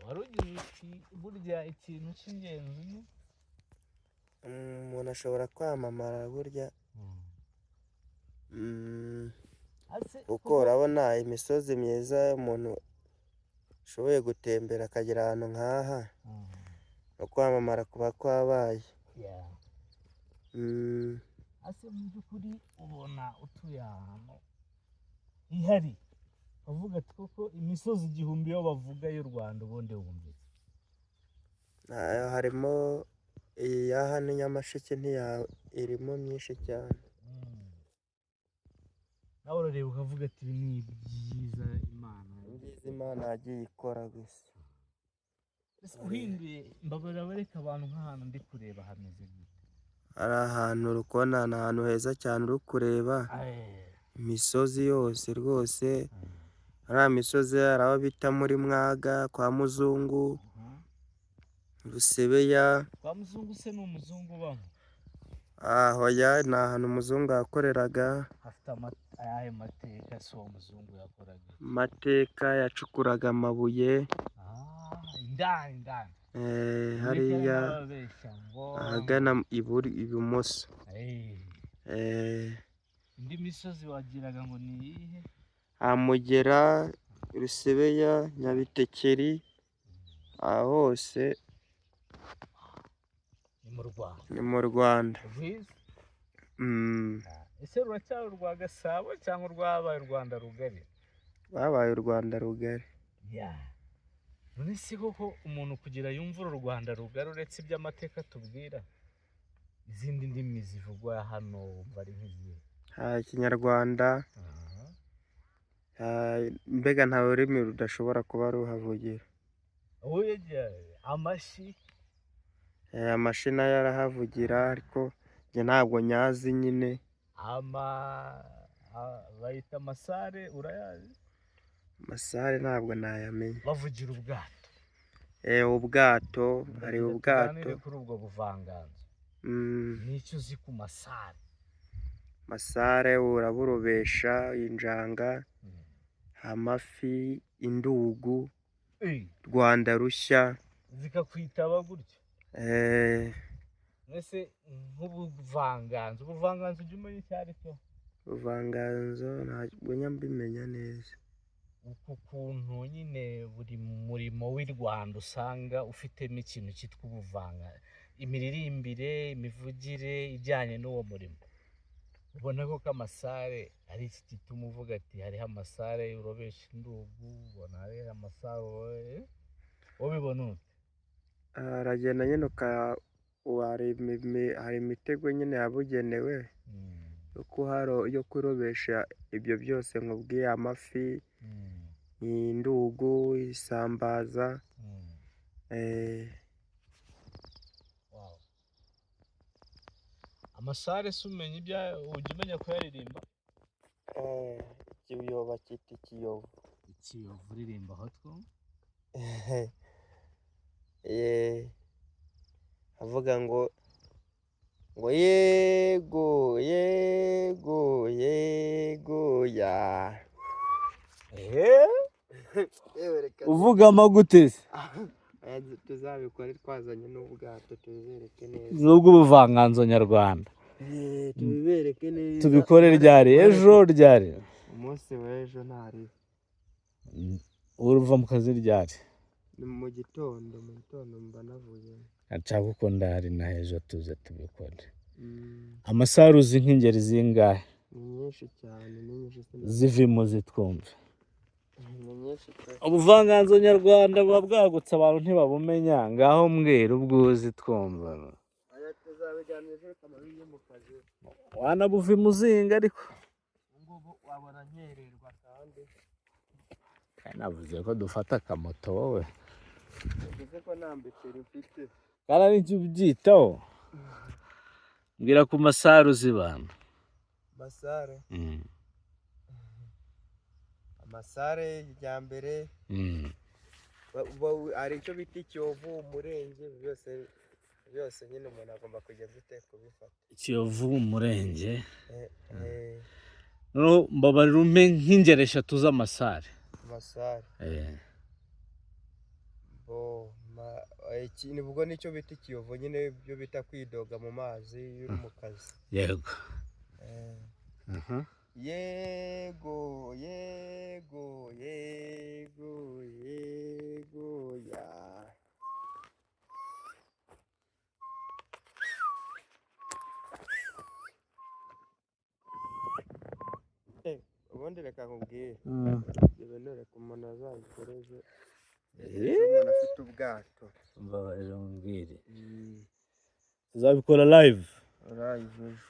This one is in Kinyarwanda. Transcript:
Wari ugize uti burya ikintu cy'ingenzi ni Umuntu ashobora kwamamara burya. Ase Kuko urabona imisozi myiza, umuntu ashoboye gutembera akagera ahantu nk'aha, no kwamamara kuba kwabaye. Ase mu by'ukuri ubona utuye ahantu hihariye, uvuga ati koko imisozi igihumbi iyo bavuga y'u Rwanda, ubundi wumva iki? Harimo iyi ya hano Nyamasheke, ntiya irimo myinshi cyane. Nawe urareba ukavuga ati ibi ni ibyiza Imana Ibyiza Imana yagiye ikora gusa. Ese uhinduye, mbabarira, bareka abantu nk'ahantu ndi kureba hameze gute? Hari ahantu uri kubona ni ahantu heza cyane, uri kureba imisozi yose rwose. Hariya misozi hari aho bita muri Mwaga kwa Muzungu, Rusebeya. Kwa Muzungu se ni umuzungu ubamo? Hoya, ni ahantu umuzungu yakoreraga. Hafite ayahe mateka si uwo muzungu yakoraga iki? Amateka, yacukuraga amabuye. Ah, indani indani. Hariya N'ababeshya ngo ahagana ibumoso. Indi misozi wagiraga ngo ni iyihe? Hamugera, Rusebeya, Nyabitekeri, aha hose. Ni mu Rwanda. Ni mu Rwanda. Rwiza. Mm. Ese ruracyari urwa Gasabo cyangwa rwabaye u Rwanda rugari? Babaye u Rwanda rugari. Ya, none se koko umuntu kugira yumve uru Rwanda rugari, uretse iby'amateka tubwira, izindi ndimi zivugwa hano wumva ari nk'izihe? Ikinyarwanda, mbega nta rurimi rudashobora kuba ruhavugira. Wowe amashyi? Amashi nayo arahavugira, ariko njye ntabwo nyazi nyine. Ama bayita amasare, urayazi? Amasare ntabwo nayamenya. Bavugira ubwato. Ubwato, hari Ndagira ubwato. tuganire kuri ubwo buvanganzo. N'icyo uzi ku masare? Masare uraburobesha injanga, amafi, indugu, Rwanda rushya. Zikakwitaba gutyo? Mbese nk'ubuvanganzo, ubuvanganzo ujya umenya icyo ari cyo? Ubuvanganzo ntabwo njya mbimenya neza. Uku kuntu nyine buri murimo w'i Rwanda usanga ufitemo ikintu cyitwa ubuvanga, imiririmbire, imivugire ijyanye n'uwo murimo, ubona ko amasare ari iki gituma uvuga ati hariho amasare urobesha indugu, ubona hariho amasare ubibona ute? Aragenda nyine hari imitego nyine yabugenewe yo kurobesha ibyo byose nkubwiye: amafi, indugu, isambaza. Wow. Amasare se umenya ibya, ujya umenya kuyaririmba? Ikiyobo, bacyita ikiyovu. Ikiyovu, uririmba aho twumva. Avuga ngo yego yego yego ya. Uvugamo gute se? Tuzabikore twazanye n'ubwato, tubibereke neza. Z'ubwo ubuvanganzo nyarwanda. Tubibereke neza. Tubikore ryari? Ejo ryari? Umunsi w'ejo ntari. Uruva mu kazi ryari? Ni mu gitondo, mu gitondo mba navuye. Nshaka uko ndahari na ejo tuze tubikore. Amasaha, uzi nk'ingeri zingahe? Ni nyinshi cyane, ni nyinshi. Zivimo zitwumve. Ni nyinshi pe. Ubuvanganzo nyarwanda buba bwagutse, abantu ntibabumenya. Ngaho mbwira ubwo uzi twumva. Aya tuzabiganira ejo kamara mu kazi. Wanabuva imuzinga ariko. Ubu ngubu wabona nkererwa kandi. Navuze ko dufata akamoto wowe. Bivuze ko nta mbeteri mfite. Kandi ari icyo ubyitaho, mbwira ku masaha uzi bana. Masare, amasare rya mbere, hari icyo bita ikiyovu, umurenge, byose byose nyine umuntu agomba kugenda ute kubifata. Kiyovu, umurenge. Eh. Noneho mbabarira umpe nk'ingeri eshatu z'amasare. Amasare? Bo. Nibwo nicyo bita ikiyovu nyine, byo bita kwidoga mu mazi iyo uri mu kazi. Yego, yego, yego, yego ya. Ubundi reka nkubwire, ibintu reka umuntu azabikore ejo, ejo umuntu afite ubwato. Mbabarira umbwire, tuzabikora live. Live ejo.